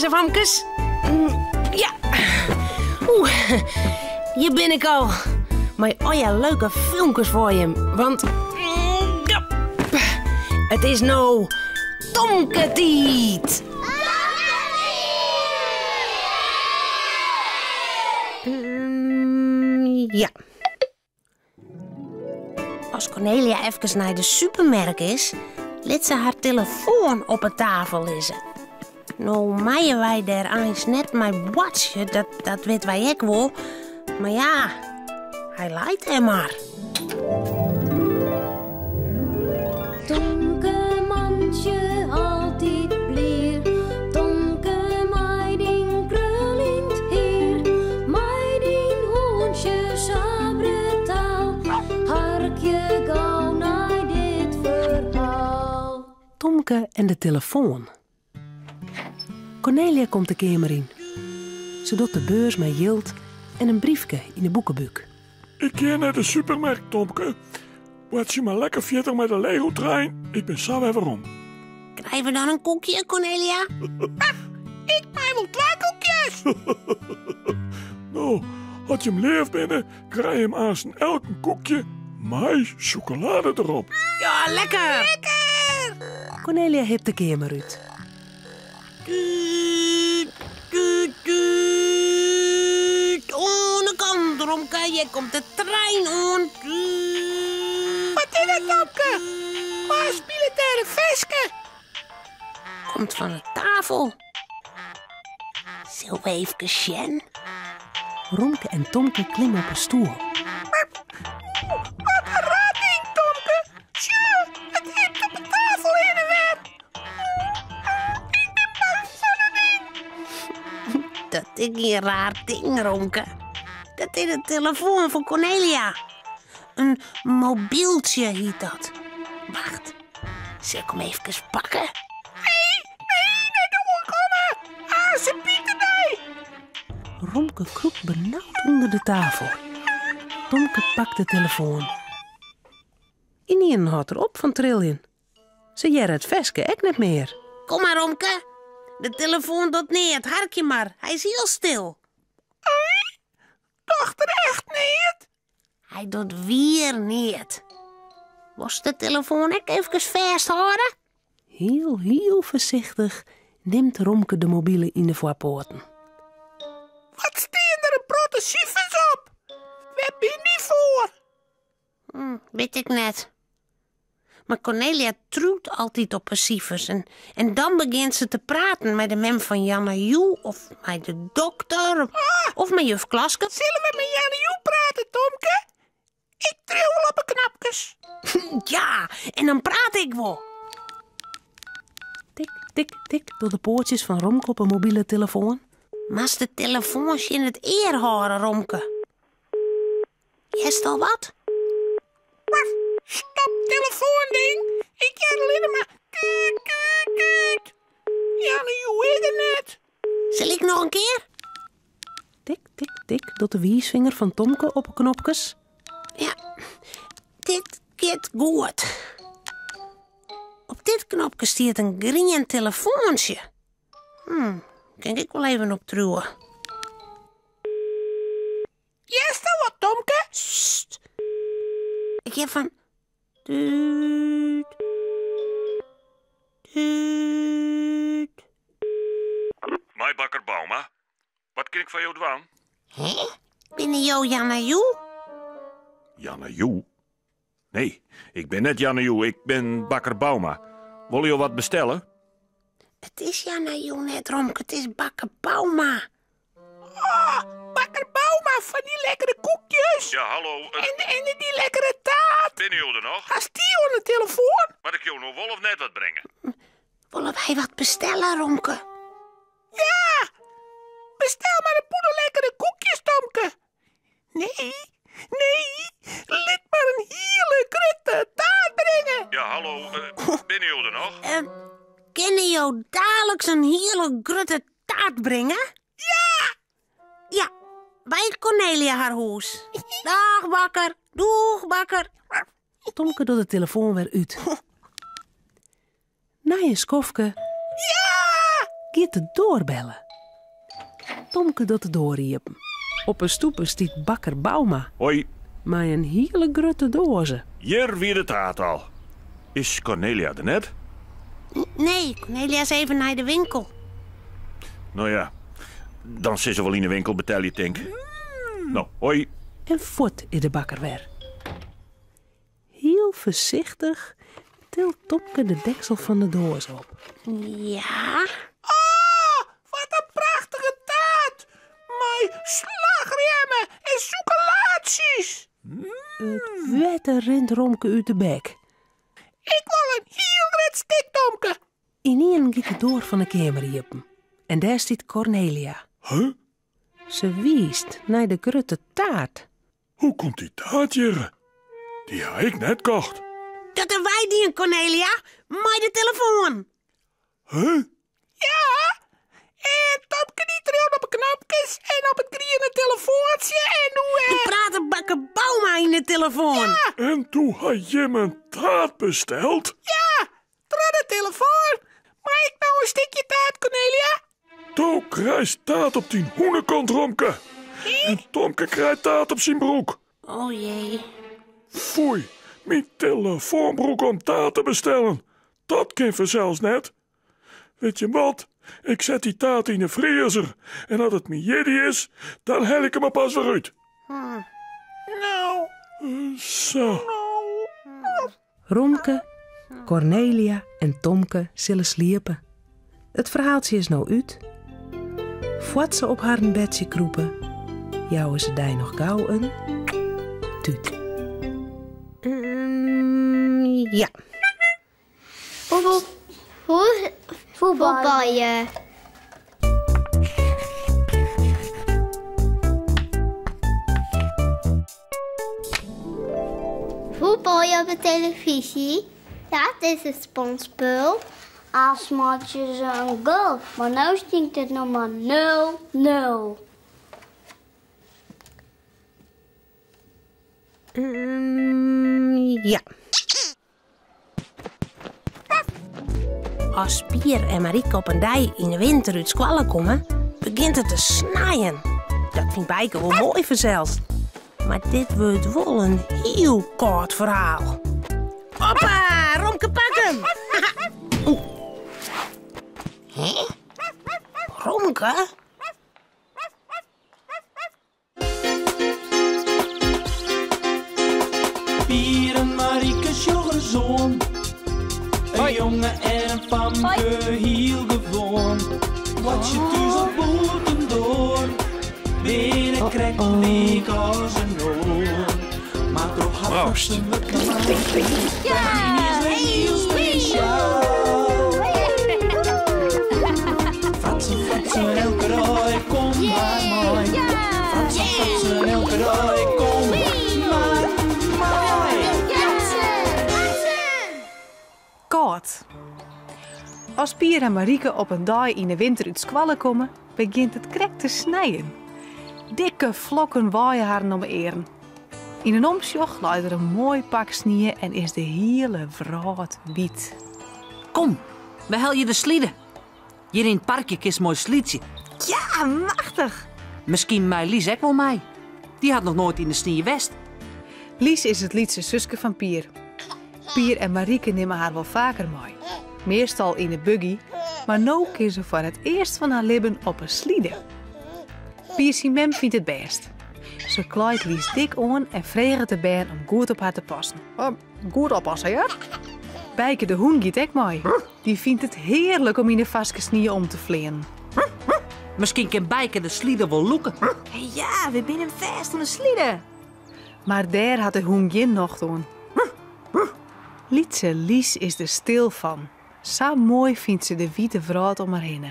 Jonges en famkes. Ja. Oeh, hjir bin ik al. Mei allegear leuke filmkes foar jim. Want ja, it is no Tomke-tiid. Ja. As Cornelia efkes nei de supermerk is, lit se har telefoan op 'e tafel lizze. No meie wy dêr eins net mei boartsje, dat, dat witte wy ek wol. Mar ja, hy leit dêr mar. Tomke mantsje altyd blier, Tomke mei dyn kruljend hier, mei dyn hûntsje sa brutaal, harkje gau nei dit ferhaal. Tomke en de telefoan. Cornelia komt de keamer yn. Se docht de beurs mei jild en in briefke yn de boekebúk. Ik gean nei de supermerk, Tomke. Boartsje mar lekker fierder mei de Lego-trein. Ik bin sa wer werom. Krije we dan in koekje, Cornelia? Ik mei wol twa koekjes. No, as jim leaf binne, krije jim aansten elk in koekje mei sjokolade derop. Ja, lekker! Lekker! Cornelia hipt de keamer út. Tuut, tuut, tuut. Oan de kant, Romke, hjir komt de trein oan. Tuut. Wat is dat, Tomke? Wa spilet dêr in ferske? Komt fan de tafel. Sille we efkes sjen? Romke en Tomke klimme op 'e stoel. Wat in raar ding, Tomke. Sjoch, it hipt op 'e tafel hinne en wer. Ik bin bang foar dat ding. Dat is gjin raar ding, Romke. Dat is de telefoan fan Cornelia. In mobyltsje hjit dat. Wacht, sil ik him efkes pakke? Nee, nee, net oankomme. Ah, se bite dy. Romke krûpt benaud ûnder de tafel. Tomke pakt de telefoan. Ynienen hâldt er op fan triljen. Se hearre it ferske ek net mear. Kom mar, Romke. De telefoan docht neat. Harkje mar, hy is hiel stil. Docht er echt neat? Hy docht wier neat. Wolst de telefoan ek efkes fêsthâlde? Hiel, hiel foarsichtich nimt Romke de mobile yn de foarpoaten. Wat stean der in protte sifers op? Wêr bin dy foar? Wit ik net. Mar Cornelia trút altyd op 'e sifers en, en dan begjint se te praten mei de mem fan Janne Joe of mei de dokter of mei juf Klaske. Sille we mei Janne Joe prate, Tomke? Ik triuw wol op 'e knopkes. Ja, en dan praat ik wol. Tik, tik, tik dogge de poatsjes fan Romke op 'e mobile telefoan. Moatst de telefoan tsjin it ear hâlde, Romke. Hearst al wat? Stop telefoanding. Ik hear allinne mar tuut, tuut, tuut. Janne Joe is der net. Sil ik noch in kear? Tik, tik, tik docht de wiisfinger fan Tomke op 'e knopkes. Ja, dit giet goed. Op dit knopke stiet in grien telefoantsje. Hm, kin ik wol even op triuwe. Hearst al wat, Tomke? Sst. Ik hear fan. Tuut. Tuut. Mei bakker Bouma. Wat kin ik foar jo dwaan? Hè? Binne jo Janne Joe? Janne Joe? Nee, ik bin net Janne Joe, ik bin bakker Bouma. Wolle jo wat bestelle? It is Janne Joe net, Romke, it is bakker Bouma. Oh, bakker Bouma fan dy lekkere koekjes. Ja, hallo. En, en dy lekkere taart. Binne jo der noch? Hast dy oan de telefoan? Moat ik jo no wol of net wat bringe? Wolle wy wat bestelle, Romke? Ja! Bestel mar in pûde lekkere koekjes, Tomke. Nee, nee, lit mar in hiele grutte taart bringe. Ja, hallo, binne jo der noch? Kinne jo daliks in hiele grutte taart bringe? Ja! Ja, by Cornelia har hûs. Dag, bakker. Doeg, bakker. Tomke docht de telefoan wer út. Nei in skoftke Ja! giet de doarbelle. Tomke docht de doar iepen. Op 'e stoepe stiet bakker Bouma. Hoi. Mei in hiele grutte doaze. Hjir wie de taart al. Is Cornelia der net? Nee, Cornelia is even nei de winkel. No ja, dan sil se wol yn 'e winkel betelje, tink. No, hoi. En fuort is de bakker wer. Hiel foarsichtich tilt Tomke de deksel fan de doas op. Ja. Oh, wat in prachtige taart! Mei slachrjemme en sûkelaatsjes! It wetter rint Romke út de bek. Ik wol in hiel grut stik, Tomke. Ynienen giet de doar fan de keamer iepen en dêr stiet Cornelia. Huh? Se wiist nei de grutte taart. Hoe komt dy taart hjirre? Dy ha ik net kocht. Dat ha wy dien, Cornelia, mei de telefoan. Huh? Ja, en Tomke dy triuwt op 'e knopkes en op it griene telefoantsje en doe... Doe prate bakker Bouma yn de telefoan. Ja. En doe ha jim in taart besteld? Ja, troch de telefoan. Mei ik no in stikje taart, Cornelia? Do krijst taart op dyn hûnekont, Romke. En Tomke krijt taart op syn broek. O jee. Foei, myn telefoan brûke om taart te bestellen. Dat kin fansels net. Wit jim wat, ik set dy taart yn 'e friezer en as it myn jierdei is, dan helje ik him er pas wer út. No. Sa. Romke, Cornelia en Tomke sille sliepe. It ferhaaltsje is no út. Foar't se op harren bedsje krûpe, jouwe se dy noch gau in tút. Ja. Fuotbalje. Fuotbalje op de telefyzje, dat is in spannend spul. As meitsje se in goal, mar no stinkt it noch mar nul, nul. Ja. As Pier en Marieke op in dei yn 'e winter út skoalle komme, begjint it te snijen. Dat fynt Bijke wol moai fansels. Mar dit wurdt wol in hiel kâld ferhaal. Hoppa, Romke pak him! Oeh. Hè? Romke? Pier en Marieke sjogge ris oan. In jonge en in famke, hiel gewoan. Wat je thús of bûtendoar, binne krekt lyk as in oar. Mar troch har Proost. fratsen wurdt is wer hiel spesjaal. Fratsen, fratsen, elke dei, kom mar mei. Fratsen, fratsen, elke dei, kom mar mei. Kâld. As Pier en Marieke op in dei yn 'e winter út skoalle komme, begjint it krekt te snijen. Dikke flokken waaie harren om 'e earen. Yn in omsjoch leit der in moai pak snie en is de hiele wrâld wyt. Kom, we helje de slide. Hjir yn it parkje kinst moai slydsje. Ja, machtich! Miskien mei Lies ek wol mei. Dy hat noch noait yn de snie west. Lies is it lytse suske fan Pier. Pier en Marieke nimme har wol faker mei. Meastal yn 'e buggy, mar no kin se foar it earst fan har libben op 'e slide. Pier syn mem fynt it bêst. Se klaait Lies dik oan en freget de bern om goed op har te passen. Goed oppasse, hear. Bijke de hûn giet ek mei. Dy fynt it hearlik om yn 'e farske snie om te fleanen. Miskien kin Bijke de slide wol lûke. Ja, we bine him fêst oan de slide. Mar dêr hat de hûn gjin nocht oan. Lytse Lies is der stil fan. Sa moai fynt se de wite wrâld om har hinne.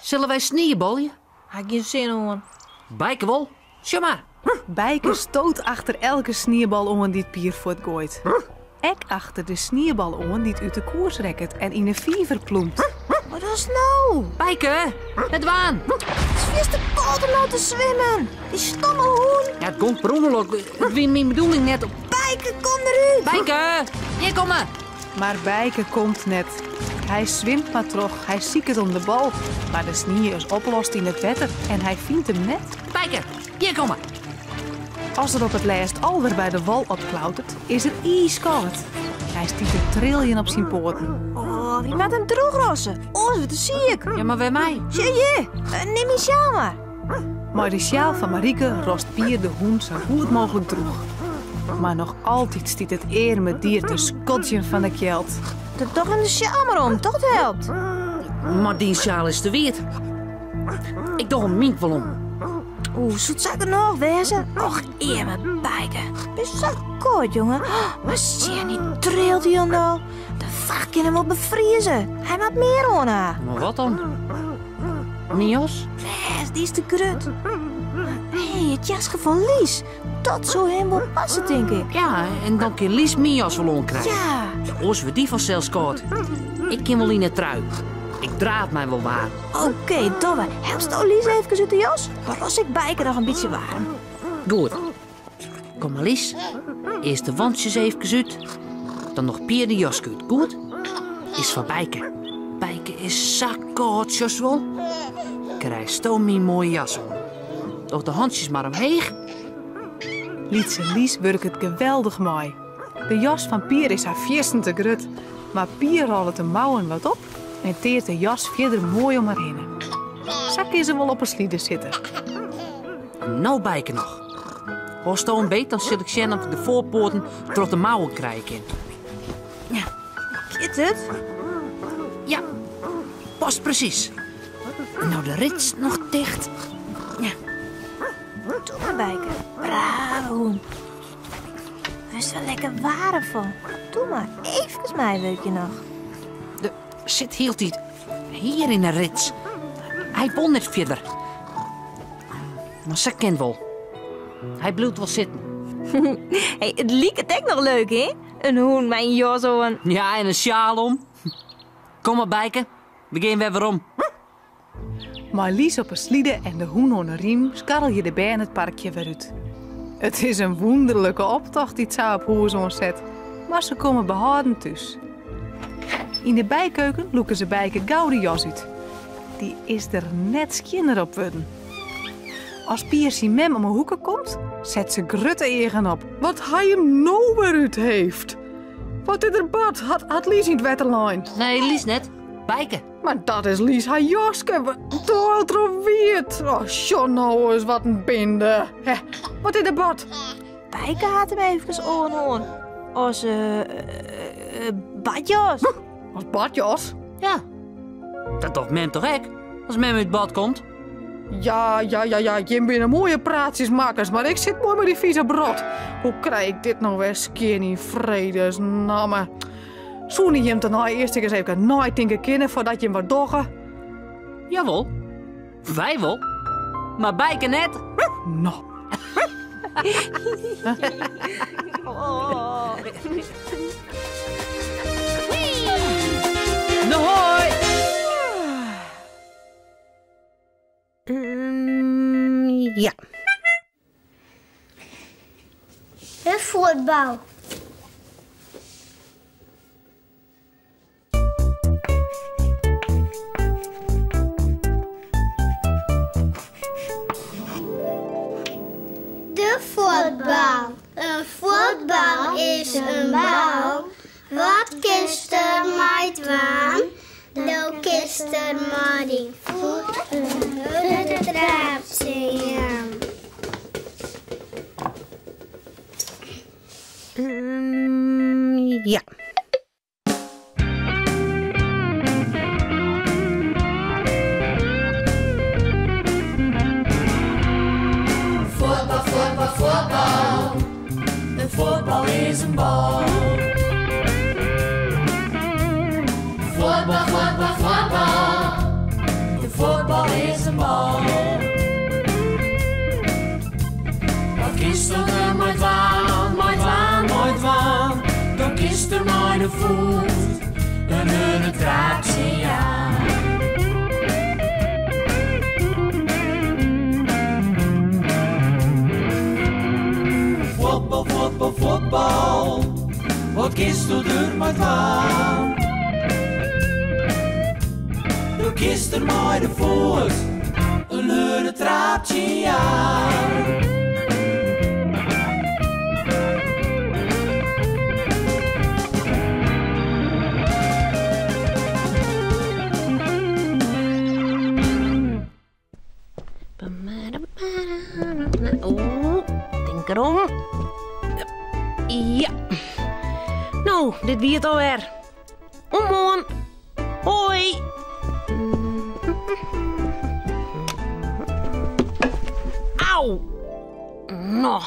Sille wy sniebolje? Ha ik gjin sin oan. Bijke wol. Sjoch mar. Bijke stoot achter elke sniebal oan dy't Pier fuortgoait. Ek achter de sniebal oan dy't út de koers rekket en yn 'e fiver plûmt. Wat dochst no? Bijke, net dwaan! It is fierste kâld om no te swimmen. Dy stomme hûn. Ja, it gong per ûngelok. It wie myn bedoeling net om. Bijke, kom derút! Bijke, hjir komme! Mar Bijke komt net. Hy swimt mar troch, hy siket om de bal, mar de snie is oplost yn it wetter en hy fynt him net. Bijke, hjir komme! As er op it lêst alwer by de wal opklautert, is er iiskâld. Hy stiet te triljen op syn poaten. Oh, wy moatte him drûchrosse, oars wurdt er siik. Ja, mar wêrmei? Sjoch hjir, nim myn sjaal mar. Mei de sjaal fan Marieke rost Pier de hûn sa goed mooglik drûch. Mar noch altyd stiet it earme dier te skodzjen fan de kjeld. Doch him de sjaal mar om, dat helpt. Mar dyn sjaal is te wiet. Ik doch him myn wol om. Oeh, soe it sa genôch wêze? Och, earme Bijke. Bist sa kâld, jonge. Mar sjen, dy trilt hielendal. De facht kin him wol befrieze. Hy moat mear oan ha. Mar wat dan? Myn jas? Lês, dy is te grut. Hé, it jaske fan Lies. Dat soe him wol passe, tink ik. Ja, en dan kin Lies myn jas wol oankrije. Ja. Oars wurdt dy fansels kâld. Ik kin wol yn 'e trui. Ik draaf my wol waarm. Oké, dogge we. Helpsto Lies efkes út de jas? Dan ros ik Bijke noch in bytsje waarm. Goed. Kom mar, Lies. Earst de wantsjes efkes út, dan noch Pier de jaske út. Goed? Is foar Bijke. Bijke is sa kâld, sjochst wol. Krijsto myn moaie jas oan. Doch de hantsjes mar omheech. Lytse Lies wurket geweldich mei. De jas fan Pier is har fierstente grut, mar Pier rôlet de mouwen wat op en teart de jas fierder moai om har hinne. Sa kin se wol op 'e slide sitte. No Bijke noch. Hâldsto him beet, dan sil ik sjen oft ik de foarpoaten troch de mouwen krije kin. Ja, giet it? Ja, past presys. En no de rits noch ticht. Ja. Doe mar, Bijke. Brave hûn. Wurdst der lekker waarm fan. Doe mar, eefkes meiwurkje noch. Der sit hieltyd hier yn 'e rits. Hy wol net fierder. Mar sa kin wol. Hy bliuwt wol sitten. Hey, it liket ek noch leuk, hè? In hûn mei in jas oan. Ja, en in sjaal om. Kom mar, Bijke. We gean wer werom. Mei Lies op 'e slide en de hûn oan 'e rym skarrelje de bern it parkje wer út. It is in wûnderlike optocht dy't sa op hûs oanset, mar se komme behâlden thús. Yn de bykeuken lûke se Bijke gau de jas út. Dy is der net skjinner op wurden. As Pier syn mem om 'e hoeke komt, set se grutte eagen op. Wat hy him no wer út heeft! Wat is der bard? Hat Lies yn it wetter lein? Nee, Lies net. Bijke. Mar dat is Lies har jaske. Wat trochwiet. Oh, sjoch no ris, wat in binde. Hè, wat is der bard? Bijke hat him efkes oanhân. As badjas. As badjas? Ja. Dat docht mem toch ek, as mem út bad komt? Ja, ja, ja, ja, jim binne moaie praatsjesmakkers, mar ik sit moai mei dy fize brot. Hoe krij ik dit no wer skjin yn fredesnamme? Soene jim tenei earst ek ris even neitinke kinne foardat jim wat dogge? Jawol, wy wol, mar Bijke net. No. No hoi! Ja. De fuotbal. De fuotbal. In fuotbal is in bal. Wat kinst der mei dwaan? Do kinst der mei dyn foet in hurde traap tsjin jaan. Ja. Fuotbal, fuotbal, fuotbal. In fuotbal is in bal. Fuotbal, fuotbal, fuotbal. In fuotbal is in bal. Wat kinst der mei dwaan, mei dwaan, mei dwaan? Do kinst der mei de foet in hurde traap tsjin jaan. Fuotbal, fuotbal, fuotbal. Wat kinst do der mei dwaan? Kinst der mei de foet in hurde traap tsjin jaan. Oeh, tink derom. Ja. No, dit wie it alwer. Oant moarn. Hoi. Au. No.